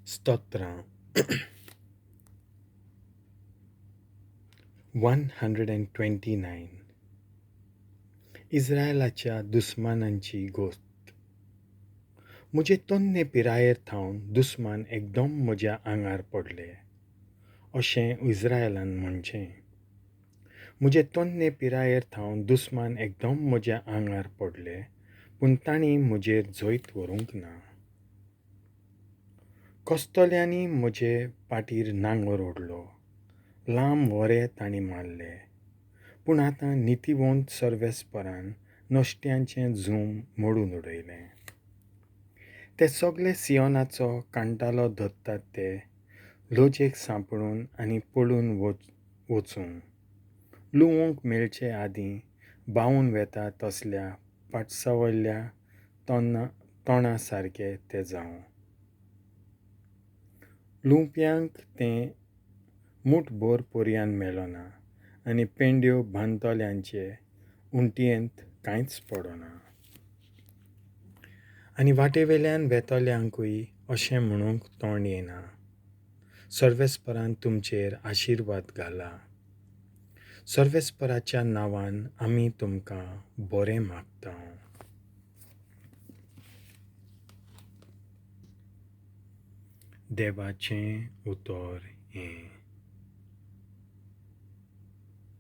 स्तोत्रां. 129. इस्रायलाच्या दुस्मानांची गोश्त. म्हजे तन्ने पिरायेर थावन दुस्मान एकदम म्हज्या आंगार पडले अशें इस्रायलान म्हणचें. म्हजे तन्ने पिरायेर थावन दुस्मान एकदम म्हज्या आंगार पडले, पूण तांणी म्हजेर जैत व्हरूंक ना. कसतल्यांनी म्हजे पाटीर नांगर ओडलो, लांब वरे तांणी मारले, पूण आतां नितीवंत सर्वेस्परान नश्ट्यांचें झूम मोडून उडयलें. ते सगले सियोनाचो कांटालो धरतात, ते लजेक सांपडून आनी पळून वचूं. लुवूंक मेळचे आदीं बावून वेता तसल्या पाटसावयल्या तोंडा सारके ते जावं. लुवप्यांक तें मूठभर पर्यान मेळना आनी पेंड्यो बांदतल्यांचे उंटयेंत कांयच पडना. आनी वाटेवेल्यान वेतल्यांकूय अशें म्हणूंक तोंड येना, सर्वेस्परान तुमचेर आशिर्वाद घाला. सर्वेस्पराच्या नांवान आमी तुमकां बरें मागता. देवाचें उतर हें.